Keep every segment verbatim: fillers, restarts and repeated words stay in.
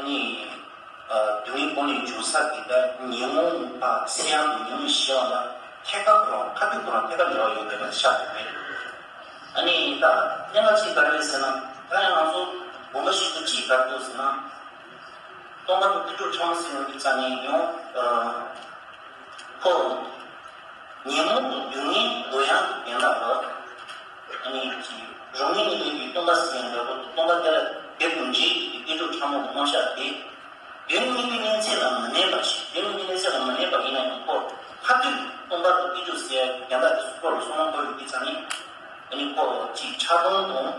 ནི། སྡུག་བསྔལ་ཀུན་ལས་འབྱུང་ས་དེ་ལྟར་ཉོན་མོངས་པ་སེལ་ཡག་གི་ཉོན་མོངས་ཞི་བ་ལ་ཐད་ཀར་དུ་རང་ཁ་ཐུག་ཏུ་རང་ཐད་ཀར་འབྲེལ་བ་ཡོད་པའི་ཆ་དེ་རེད། ཨ་ནི་ད་གནད་འགག་ཅིག་ག་རེ་རེད་ཟེར་ན། ད་ཡང་ང་ཚོ་དགོངས་པ་བཞེས་རྒྱུ་ཅིག་ག་རེ་འདུག་ཟེར་ན། སྟོན་པ་དང་དཀོན་མཆོག་ཕྲ་མོ་ཟེར་བ་འདི་རྩ་ནས་ཡང་ཁོ་ཉོན་མོངས་དང་སྡུག་བསྔལ་འདོད་ཡག་གི་དོན་དག་ལ། ཨ་ནི་ཅིག་རང་ཉིད་ནི་མེད་པའི་སྟོན་པ་ཟེར་ཡང་འདྲ་པོ། སྟོན་པ་དེ་ལ་དེ་དང་འདྲ་བའི་དཀོན་མཆོག་ཕྲ་མོ་གི་རྣམ་གཞག་དེ། དོན་དམིགས་པའི་གནས་ཚད་ལ་མི་གནས་པ་ཞིག་དོན་དམིགས་པའི་གནས་ཚད་ལ་མི་གནས་པ་ཡིན་ན་ཡང་ཁོ་ཁ་ཐུག་སྟོན་པ་དང་དཀོན་མཆོག་ཟེར་ཡག་གི་དོན་དག་དེ་ཚོ་ཁོ་ལ་བསམ་བློ་འཁོར་ཡོང་དུས་ཙང་ནས། ཨ་ནི་ཁོ་ཅིག་ཆགས་སྡང་དང་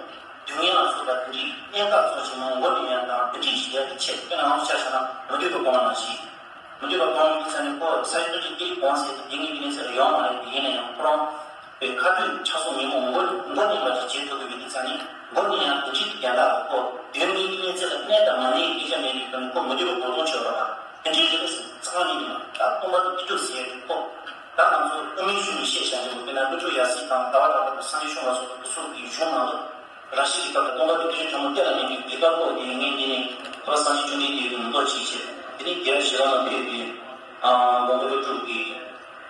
སྡུག་བསྔལ་ལ་སོགས་པ་དེ་འདྲའི་གནད་འགག་ཚོ་ཞིག་མང་པོ་ནས་ཡང་དང་དེ་འདྲའི་ཞིག་ཡག་གི་ཆེད་དུ། དཔེར་ན་ང་ཚོ་ཆ་བཞག་ན་མུ་སྟེགས་པ་གོང་ལ་ཞིག་མུ་སྟེགས་པ་གོང་གི་ས་ནས་ཁོ་ས་ཡི་ཏུ་ཅིག་དེའི་གོང་ཟེར་དེ་དེ་ངའི་གནས་ཚད་ལ་ཡོད་མ་རེད། དེ་ཡིན་ན་ཡང་ཁོ་རང་པའི་ཁ་ཐུག་ཆགས་སོགས་ཉོན་མོངས་མགོ་མགོ་ནས་མ་ཅིག་བྱེད་ཐུབ་ཀྱི་ཡོད་དུས་ཙང་ནས། མགོ་ནས་ཡང་དེ་འདྲའི་གི་དོན་དག་ལ་ཁོ་དོན་དམིགས་ཀྱི་གནས་ཚད་ལ་གནས་དང་མ་གནས་སྐད་ཆ་མེད་པའི་སྒང་ནས་ཁོ་མུ་སྟེགས་པ་གོ་མཐོང་བྱེད་པ་དང་དེ་འདྲའི་རེད་ཟེར་རྩ་བ་ནས་ཡིན་ན། ད་སྟོན་པ་དང་དཀོན་མཆོག་ཟེར་ཡག་དེ་ཁོ། ད་ང་ཚོ་དབུ་མའི་གཞུང་ནས་བཤད་བཞག་ནས་དཔེར་ན་དཀོན་མཆོག་ཡབ་སྲས་དང་ཟླ་བ་གྲགས་པ་དང་སངས་རྒྱས་བྱུང་བ་སོགས་དེ་ཚོ་གི་གཞུང་ནང་ལ། རང་བཞིན་གྱི་སྐབས་ལ་སྟོན་པ་དང་དཀོན་མཆོག་ཕྲ་མོ་གཏན་ལ་གནས་པའི་དེ་སྐབས་ཁོ་དེ་ངས་འདི་ནས་ཁོ་སངས་རྒྱས་བཅོམ་ལྡན་འདས་ཀྱི་མདོ་ཅིག་བྱས། དེ་ནས་རྒྱལ་བ་ཞི་བ་ལྷ་ཕེབས་ཏེ། ཨ། མགོན་པོ་ཀླུ་སྒྲུབ་ཀྱི།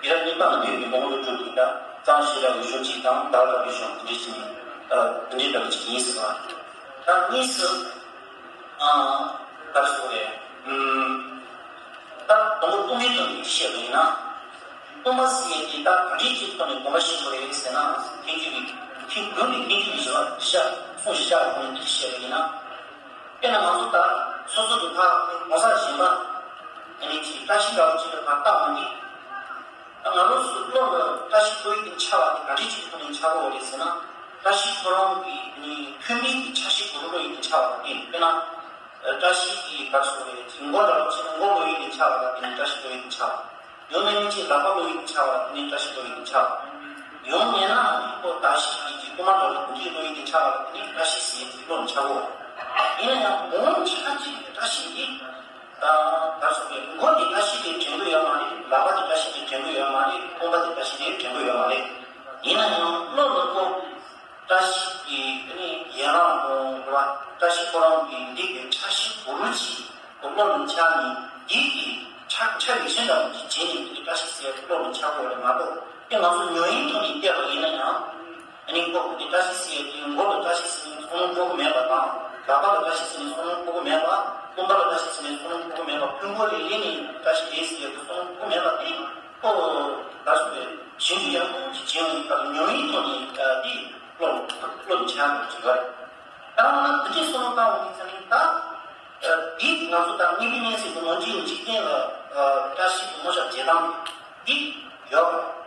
རྒྱལ་བ་གཉིས་པ་ལ་ཕེབས་པའི་མགོན་པོ་ཀླུ་སྒྲུབ་ཀྱི་ད་གཙང་ཞི་བའི་གཞུང་ཅིག་དང་ཟླ་བ་གྲགས་པའི་གཞུང་དེ་འདྲ་ཅིག་ནས། ཨ། དེ་འདྲའི་འདྲ་བ་ཅིག་ཡིན་ཟེར་བ། ད་གཉིས་སུ། ཨ། ག་རེ་ཟེར་དགོས་རེད། ཨུམ། ད་དང་པོ་སྟོན་པའི་དོན་དེ་བཤད་པ་ཡིན་ན། སྟོན་པ་ཟེར་ཡག་དེ་ད་ག་འདྲའི་ཅིག་ཐོག་ནས་དགོངས་པ་བཞེས་དགོས་རེད་ཟེར་ན། ཐེག་མཆོག་གི་ཐེག་དགོན་པའི་ཐེག་མཆོག་གི་བཞི་པ་བཞི་གསུང་བཞི་བརྒྱ་གི་ཐོག་ནས་འདི་བཤད་པ་ཡིན་ན། དཔེར་ན་ང་ཚོ་ད་སོ་སོ་གི་ཕར་གོང་ས་གཞན་པ་ཨ་ནི་ཅིག་བཀྲ་ཤིས་དགའ་བོ་ཅིག་ལ་ཕར་བལྟ་འོང་དུས། ང་རང་ཚོ་བློ་ལ་བཀྲ་ཤིས་ཁོ་རང་གི་འཆར་བ་དེ་ག་འདྲ་ཅིག་གི་ཐོག་ནས་འཆར་གྱི་ཡོད་རེད་ཟེར་ན། བཀྲ་ཤིས་ཁོ་རང་གི་ནི་ཐོན་མིའི་གི་འཆར་གཞི་གུ་རུ་བློ་ཡི་གི་འཆར་བ་དེ། དཔེར་ན། བཀྲ་ཤིས་ཀྱི་ག་རེ་ཟེར་དགོས་རེད། ཅིག་མགོ་འདྲ་བོ་ཅིག་ནི་མགོ་བློ་ཡི་གི་འཆར་བ་དེ་ནི་བཀྲ་ཤིས་བློ་ཡི་གི་འཆར་བ། ཡང་མིན་ན་ཅིག་ལག་པ་བློ་ཡི་གི་འཆར་བ་དེ་ནི་བཀྲ་ཤིས་བློ་ཡི་གི་འཆར་བ། ཡང་མིན་ན་ནི་ཁོ་བཀྲ་ཤིས་ཀྱི་ཅིག་རྐུན་མ་འདྲ་བོ་དེ་འདྲའི་བློ་ཡི་གི་འཆར་བ་དེ་ནི་བཀྲ་ཤིས་ཟེར་གྱི་བློ་ལ་འཆར་གྱི་ཡོད་རེད། ཡིན་ན་ཡང་གོང་ཆ་གཅིག་གི་བཀྲ་ཤིས་འདི། ད་ག་རེ་ཟེར་དགོས་རེད། མགོ་འདི་བཀྲ་ཤིས་དེ་དྲན་གྱི་ཡོད་མ་རེད། ལག་པ་འདི་བཀྲ་ཤིས་དེ་དྲན་གྱི་ཡོད་མ་རེད། རྐང་པ་འདི་བཀྲ་ཤིས་དེ་དྲན་གྱི་ཡོད་མ་རེད། ཡིན་ན་ཡང་བློ་ལ་ཁོ་བཀྲ་ཤིས་ཀྱི་ཨ་ནི་ཡན་ལག་དང་། རེད་བ། བཀྲ་ཤིས་ཁོ་རང་གི་འདི་གི་འཆར་གཞི་གུ་རུ་ཅིག་ཁོ་བློ་ལ་འཆར་ནས། འདི་གི་འཆར་འཆར་ལེགས་ཤོམ་འདྲ་བོ་ཅིག་བྱས་ནས་འདི་གི་བཀྲ་ཤིས་ཟེར་བློ་ལ་འཆར་དགོས་རེད་མ་གཏོགས། དེ་ང་ཚོ་ཉམས་ཡིག་ཐོག་ནས་བལྟས་པ་ཡིན་ན་ཡང་། ཨ་ནི་ཁོ་གི་བཀྲ་ཤིས་ཟེར་ཡག་དེ་མགོ་ལ་བཀྲ་ཤིས་ཟེར་ནས་བསམ་བློ་འཁོར་གྱི་མེད་པ་དང་། ལག་པ་ལ་བཀྲ་ཤིས་ཟེར་ནས་བསམ་བློ་འཁོར་གྱི་མེད་པ། རྐང་པ་ལ་བཀྲ་ཤིས་ཟེར་ནས་བསམ་བློ་འཁོར་གྱི་མེད་པ། ཕུང་པོ་ལ་སླེབས་ནས་བཀྲ་ཤིས་རེད་ཟེར་ཡག་དེ་བསམ་བློ་འཁོར་གྱི་མེད་པ་དེ། ཁོ་ད་སོང་བས་ཞིབ་འཇུག་ཡག་པོ་ཞིག་བྱས་ཡོང་དུས་སྐབས་ཉམས་ཡིག་ཐོག་ནས་དེ་བློ་བློ་ལ་འཆར་དགོས་ཀྱི་ཡོད་རེད། ད་འོ་ན་དེ་འདྲའི་བསམ་བློ་བཏང་བ་ཡིན་ཙང་ནི་ད། འདི་ང་ཚོ་ད་དམིགས་པའི་གནས་ཚད་ཀྱི་ལོ་རྒྱུས་འཇིག་རྟེན་ལ་བཀྲ་ཤིས་ཀྱི་བསྔོ་བྱ་བྱེད་སྟངས་འདི་ཡོད་པ།